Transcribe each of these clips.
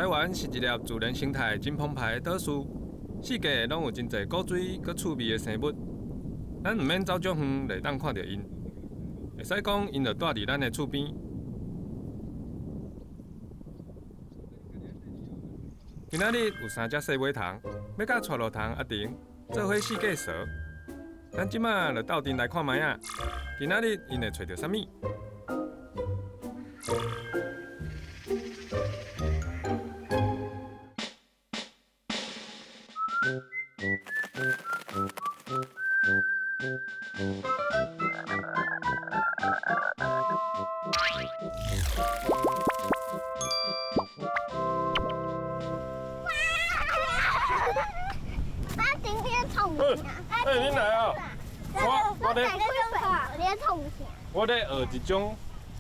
台灣是一粒自然生態真澎湃的島嶼，四界攏有真濟古錐閣趣味的生物。咱毋免走足遠，就會當看著𪜶。會使講，𪜶就蹛佇咱的厝邊。今仔日有三隻細尾蟲，欲佮帶路蟲阿婷做伙四界踅。咱這馬就鬥陣來看覓仔。今仔日𪜶會揣著啥物？欸，恁來啊！我咧，我咧學一種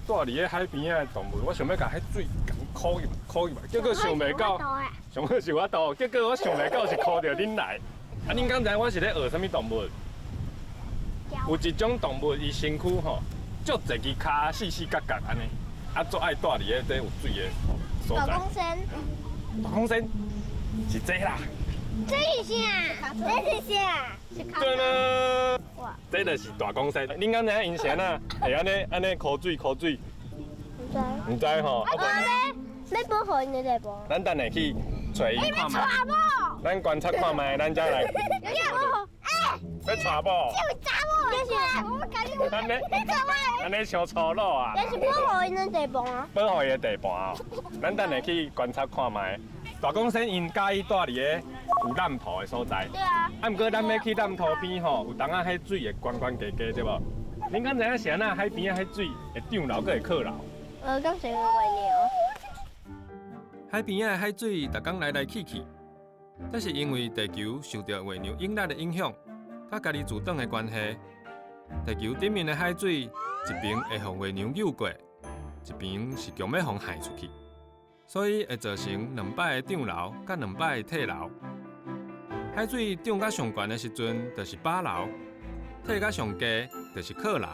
蹛佇咧海邊仔的動物，我想欲共彼水共箍入來，箍入來，結果想袂到，上好是我倒，結果我想袂到是箍著恁來。啊，恁敢知影我是咧學啥物動物？有一種動物，伊身軀吼，足濟支跤，四四角角按呢，啊，足愛蹛佇咧這有水的所在。大公鉎。大公鉎是這啦。這是啥？這是啥？對啦。這就是大公鉎。恁敢知影𪜶是按怎會按呢按呢箍水箍水？毋知。毋知吼。啊，欲欲保護𪜶的地步。咱等下去揣𪜶看覓。咱觀察看覓，咱才來。欲娶某？這是我共你。按呢？按呢傷粗魯啊！這是保護𪜶的地盤啊！保護𪜶的地盤哦。咱等下去觀察看覓。大公鉎𪜶佮意蹛佇咧有爛塗的所在。對啊。啊，毋過咱欲去爛塗邊吼，有當仔彼水會懸懸低低，對無？恁敢知影是按怎海邊仔彼水會漲流閣會靠流？敢是因為牛。海邊仔的海水逐工來來去去，這是因為地球受著月娘引力的影響，佮家己自轉的關係。地球頂面的海水一邊會予月娘扭過，一邊是強欲予害出去。所以會造成兩擺的漲流，佮兩擺的退流。海水漲甲上懸的時陣，就是飽流；退甲上低，就是靠流。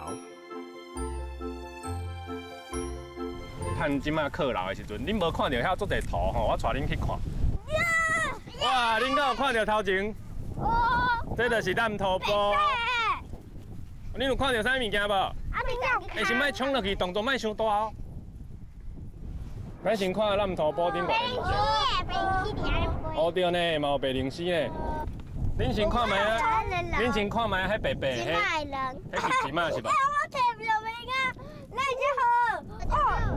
趁這馬靠流的時陣，恁無看著遐足濟塗吼，我帶恁去看。哇！恁敢有看著頭前？這就是爛塗埔。恁有看著啥物件無？欸，先莫衝落去，動作莫傷大哦。咱先看爛塗埔頂懸。哦對呢，嘛有白靈絲呢。恁先看覓啊？恁先看覓啊？彼白白，彼是金仔是無？欸，我摕毋著物件，咱這好。哦，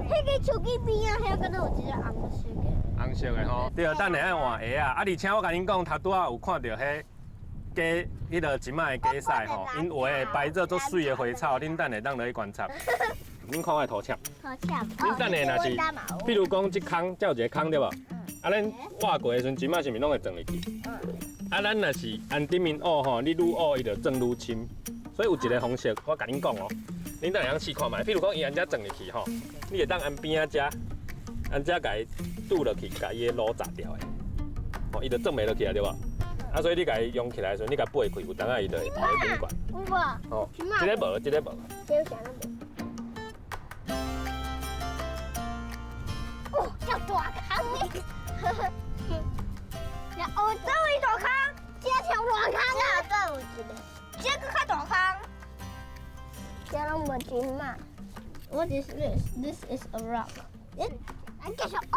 彼个樹枝邊仔，遐敢若有一个紅色的。紅色的吼。對，等下愛換鞋仔。啊，而且我共恁講，頭拄仔有看著彼假彼个金仔的假賽吼，𪜶畫的擺做足媠的花草，恁等下當落去觀察。恁看我的塗尺。塗尺。恁等下若是，比如講這空，這有一個空對無？啊，咱挖過的時陣，金仔是毋是攏會鑽入去？啊，咱若是按頂面挖吼，你愈挖伊就鑽愈深。所以有一个方式，我共恁講哦，恁等下試看覓。比如講，伊按遮鑽入去吼，你會當按邊仔遮，按遮共伊拄落去，共伊的路鍘掉的，吼，伊就鑽袂落去啊，對無？啊，所以你共伊用起來的時陣，你共掰開，有當仔伊就會佇咧頂懸。有無？吼，這个無，這个無。這個啥攏無。哦，遮大空的，哦，這位大空，這條大空啊，這有一个，這个較大空。這攏無金嘛。What is this? This is a rock. 咱繼續哦。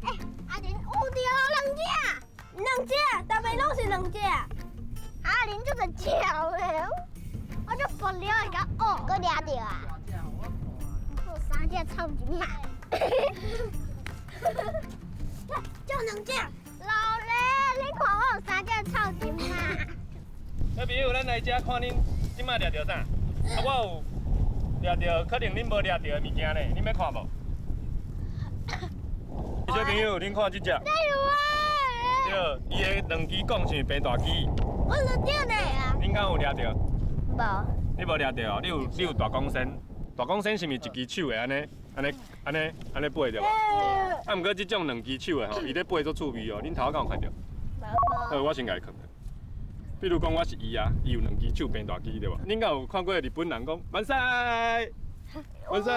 欸，阿玲，有著兩隻，兩隻，逐擺攏是兩隻。阿玲這個巧的，我就無聊會共哦，閣掠著啊。有三隻臭金嘛。就兩隻。老雷，你看我有三隻臭金嘛。小朋友，咱來這看恁這馬掠著啥？啊，我有掠著，可能恁無掠著的物件呢，恁欲看無？小朋友，恁看這隻。這有啊。對，伊的兩支管是毋是大支？我掠著呢。恁敢有掠著？無。你無掠著哦？你有大公鉎？大公鉎是毋是一支手的按呢？按呢按呢按呢掰對無？啊，毋過這種兩支手的吼，伊咧掰足趣味哦。恁頭敢有看著？無。好，我先共伊囥。比如講，我是伊啊，伊有兩支手變大支對無？恁敢有看過日本人講萬歲？萬歲！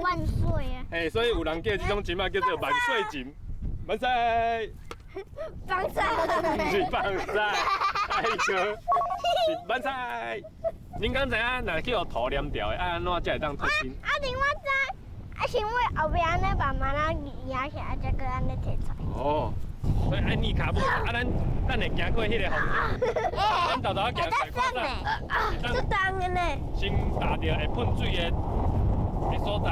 萬歲啊！嘿，所以有人叫這種錦仔叫做萬歲錦。萬歲！放屎！毋是放屎，哎哥，是萬歲！恁敢知影，若去予塗黏著的，愛按怎才會當脫身？啊，另我知，啊，是因為後壁按呢慢慢仔壓起來，才閣按呢提出來。哦，所以愛躡跤步，啊，咱咱會行過彼个風險，咱沓沓仔行過來看啥？這重的呢。先踏著會噴水的的所在。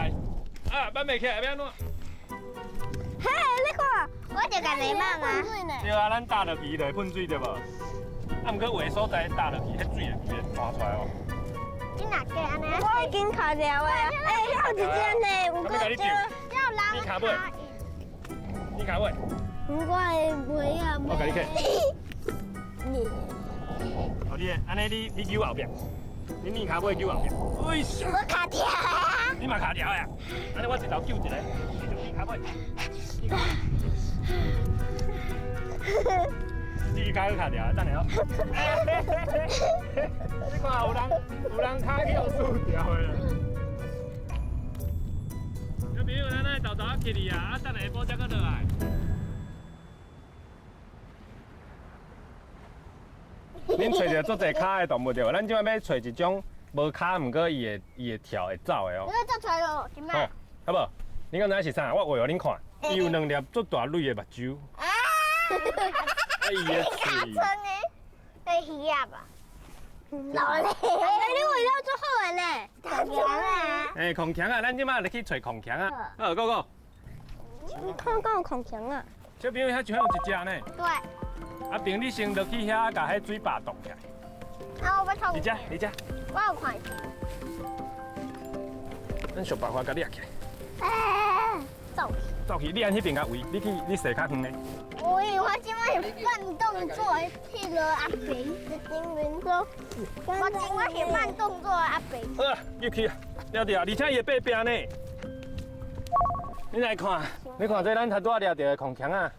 啊，挽袂起來，欲按怎？嘿，你看，我就共你慢啊。對啊，咱踏落去就會噴水對無？啊，毋過有的所在踏落去，彼水會規个彈出來哦。你若加按呢？我已經卡掉啊！欸，還有一隻呢，有個隻。你跤尾，你跤尾。我會尾啊。我共你揢。你。哦，你按呢，你揪後壁，你躡跤尾揪後壁。哎呀！我卡掉啊！你嘛卡掉呀？按呢我一頭揪一個，你就躡跤尾。你跤卡掉，等下哦。你看有人跤去予输掉的。小朋友，咱愛沓沓仔起去啊！啊，等下下晡才閣落來。恁揣著足濟跤的動物對無？咱這擺欲揣一種無跤，毋過伊會跳會走的哦。我做出來咯，這擺。好，好無？你敢知影是啥？我畫予恁看，伊有兩粒足大蕊的目睭。啊！啊，伊的喙。的魚仔吧。老咧，你畫了足好的呢。孔強啊！欸，孔強啊，咱這擺就去揣孔強啊。好，go go。你看敢有孔強啊？小朋友，遐就有一隻呢。對。阿平，你先落去遐，共彼水壩擋起來。啊，我欲創。你遮，你遮。我有看。咱想辦法共你掠起來。欸，走去。走去，你按彼邊較圍，你去，你踅較遠咧。喂，我這擺是慢動作的彼啰阿平，金明說，我這擺是慢動作的阿平。好啊，入去啊，掠著啊，而且伊會爬壁呢。你來看，你看這咱頭拄仔掠著的孔強啊。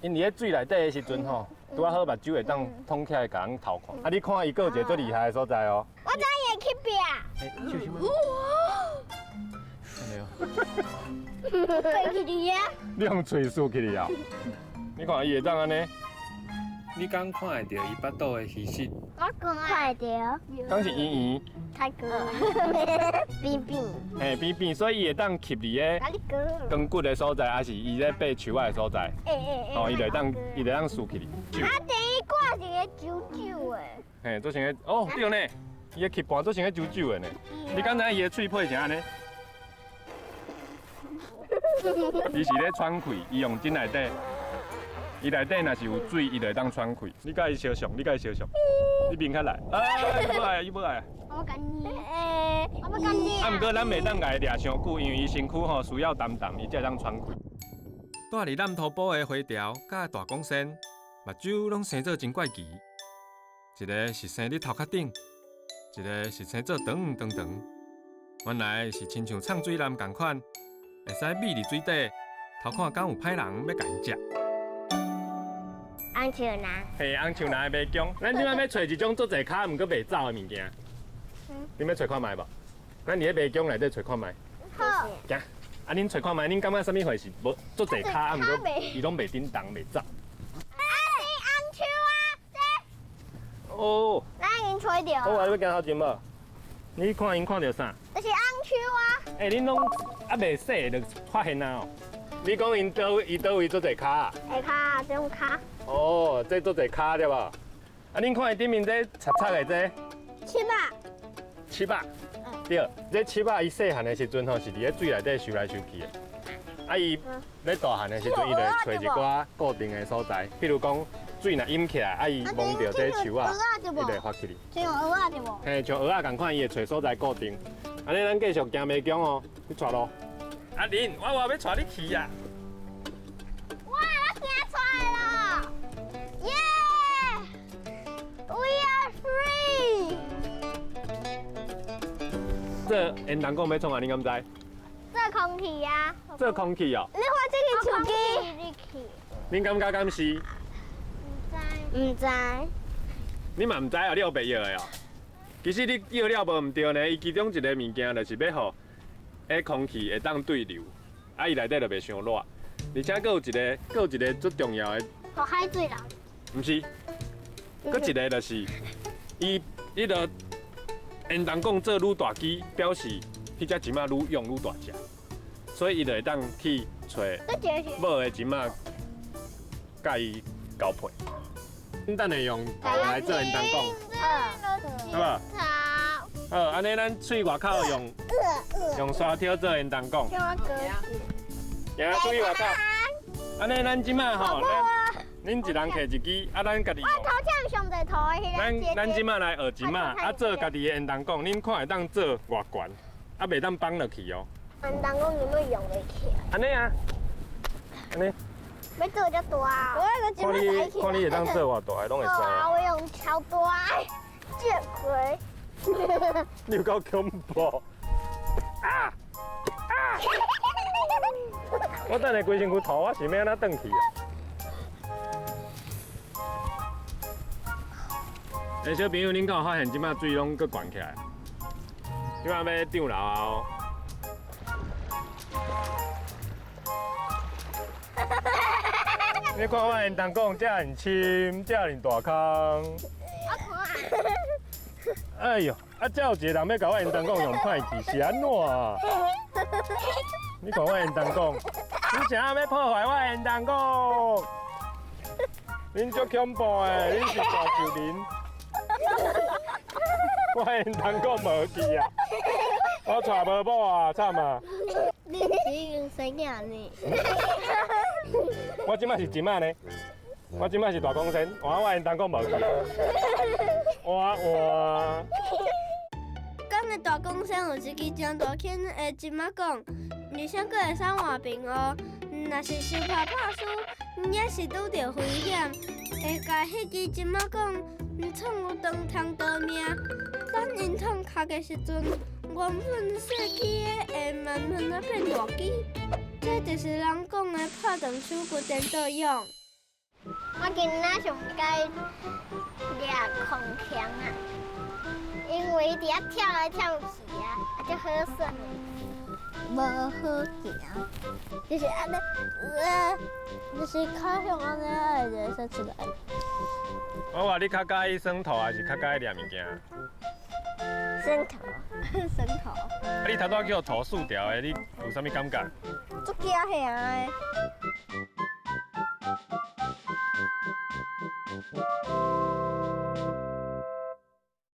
𪜶佇咧水內底的時陣吼，拄仔好目睭會當通起來共人偷看。啊，你看伊閣有一個足厲害的所在哦。我知伊會去壁。欸，哇！爬起去啊！你用喙豎起去啊？你看伊會當按呢？你敢看會著伊腹肚的魚糁？我看會著。敢是圓圓？太高。扁扁。嘿，扁扁，所以伊會當吸佇个长骨的所在，抑是伊咧爬樹仔的所在。哦，伊就會當，伊就會當豎起去。啊，第一掛是个啾啾的。嘿，做成个哦，對呢，伊的吸盤做成个啾啾的呢。你敢知影伊的喙皮是按呢？伊是咧喘氣，伊用井內底，伊內底若是有水，伊就會當喘氣。你共伊相像，你共伊相像，你面較來。哎，伊無愛，伊無愛。我共你，欸，我欲共你。啊，毋過咱袂當共伊掠傷久，因為伊身軀吼需要澹澹，伊才會當喘氣。住佇南塗埔的花雕佮大公仙，目睭攏生做真怪奇，一个是生佇頭殼頂，一个是生做長長長。原來是親像藏水蚺仝款，會使覕佇水底，偷看敢有歹人欲共𪜶食。紅樹林。嘿，紅樹林的迷宮。咱這擺欲揣一種足濟跤，毋過袂走的物件。恁欲揣看覓無？咱佇咧迷宮內底揣看覓。好。行。啊，恁揣看覓，恁感覺啥物貨是無足濟跤，啊，毋過伊攏袂振動，袂走。啊，是紅樹啊，這。哦。咱已經揣著。好啊，你欲行頭前無？你看𪜶看著啥？就是紅樹啊。欸，恁攏猶袂細就發現啊？你講𪜶佗位，伊佗位足濟跤啊？下跤，這種跤。哦，這足濟跤對無？啊，恁看伊頂面這插插的這？七仔。七仔。對，這七仔伊細漢的時陣吼，是佇咧水內底游來游去的。啊，伊咧大漢的時陣，伊就會揣一寡固定的所在，比如講水若淹起來，啊，伊摸著這樹仔，伊就會發起去。像蚵仔對無？嘿，像蚵仔仝款，伊會揣所在固定。按呢，咱繼續行迷宮哦，去帶路。阿玲，我話欲帶你去啊！哇，我行出來了！耶！We are free！這緣人講欲創啥，你敢知？做空氣啊！做空氣哦。你看這个手機。恁感覺敢是？毋知。毋知。你嘛毋知哦？你烏白藥的哦？其實你搖了無毋對呢，伊其中一个物件就是欲予彼空氣會當對流，啊，伊內底就袂傷熱。而且閣有一个，閣有一个足重要的，予海水流。毋是，閣一个就是，伊伊就煙筒管做愈大支，表示彼隻矽仔愈勇愈大隻，所以伊就會當去揣母的矽仔，佮伊交配。阮等下用土來做煙筒管，好無？好，按呢咱喙外口用用沙條做煙筒管。行出去外口。按呢咱這擺吼，恁一人提一支，啊，咱家己用。我頭像上濟土的彼咱咱這擺來學矽仔，啊，做家己的煙筒管，恁看會當做偌懸，啊，袂當放落去哦。煙筒管有沒用袂起來？按呢啊，按呢。欲做遮大。我那個看你看你會當做偌大的，攏會使。我用超大的，這回。你有夠恐怖！啊啊！我等下規身軀塗，我是欲按怎轉去啊？欸，小朋友，恁敢有發現這擺水攏閣懸起來？這擺欲漲流啊！哦！你看我緣筒管遮爾深，遮爾大空。我看。哎喲，啊，這有一個人欲共我緣筒管用歹去，是按怎啊？你看我緣筒管，你啥欲破壞我緣筒管？恁足恐怖的，恁是大樹林。我緣筒管無去啊！我娶無某啊，慘啊！你是已經生囝呢？我這擺是矽仔呢，我這擺是大公仙，哇，我緣筒管無去。哇哇！講的大公仙有一支誠大輕的矽仔管，而且閣會使換爿哦。若是相拍拍輸，也是拄著危險，會共彼支矽仔管創有長通逃命。等𪜶創跤的時陣，原本細支的會慢慢仔變大支。這就是人講的拍斷手骨顛倒勇。我今仔上喜掠空強啊，因為佇遐跳來跳去啊，啊足好耍的。無好行，就是按呢，就是較像按呢，就會使出來。我話你較佮意耍土，還是較佮意掠物件？耍土，耍土。啊，你頭拄仔去予土挲著的，你有啥物感覺？足驚嚇的。